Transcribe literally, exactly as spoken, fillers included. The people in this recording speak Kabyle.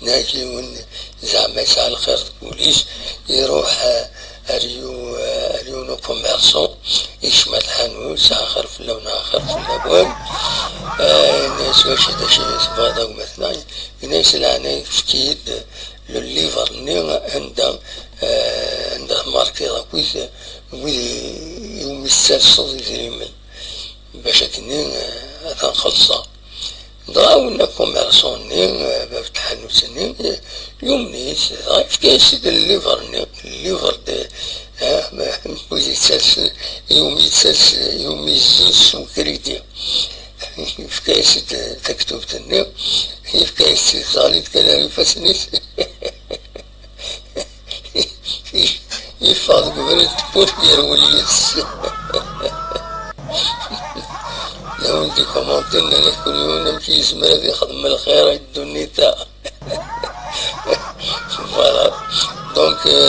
Nag yiwen zeɛma yesɛa lxir deg wul-is, iruḥ, eh, ar yu-, eh, ar yiwen ukummerṣu, yecma tḥanut, sɛa xir fell-awen, neɣ xir fell-awen. Eh, yenna-yas: "Wacu d acu i tebɣiḍ a gma-tneɣ?" Yenna-yas: "Laɛnaya-k, efk-iyi-d le livre-nni anda, eh, anda tmarkiḍ akk wid, wid iwumi tettalseḍ idrimen, bac akkenni, eh, ad ten-xellṣeɣ." Dɣa winna akumerṣu-nni, eh, bab tḥanut-nni, eh, yumen-it, dɣa yefka-yas-id lliver-nni, lliver de, eh, wid yettalsen, iwumi yettals, iwumi yezzin s ukridi. Yefka-yas-id taktubt-nni, yefka-yas-id, teɣli-d kan ar ifassen-is. Yeffeɣ deg ubrid, tewwurt yerwel yes-s. Llan wid d-ikumantin, nnan-ak: "Kul yiwen amek yezmer ad ixdem lxir i ddunit-a." Voilà. Donc, euh,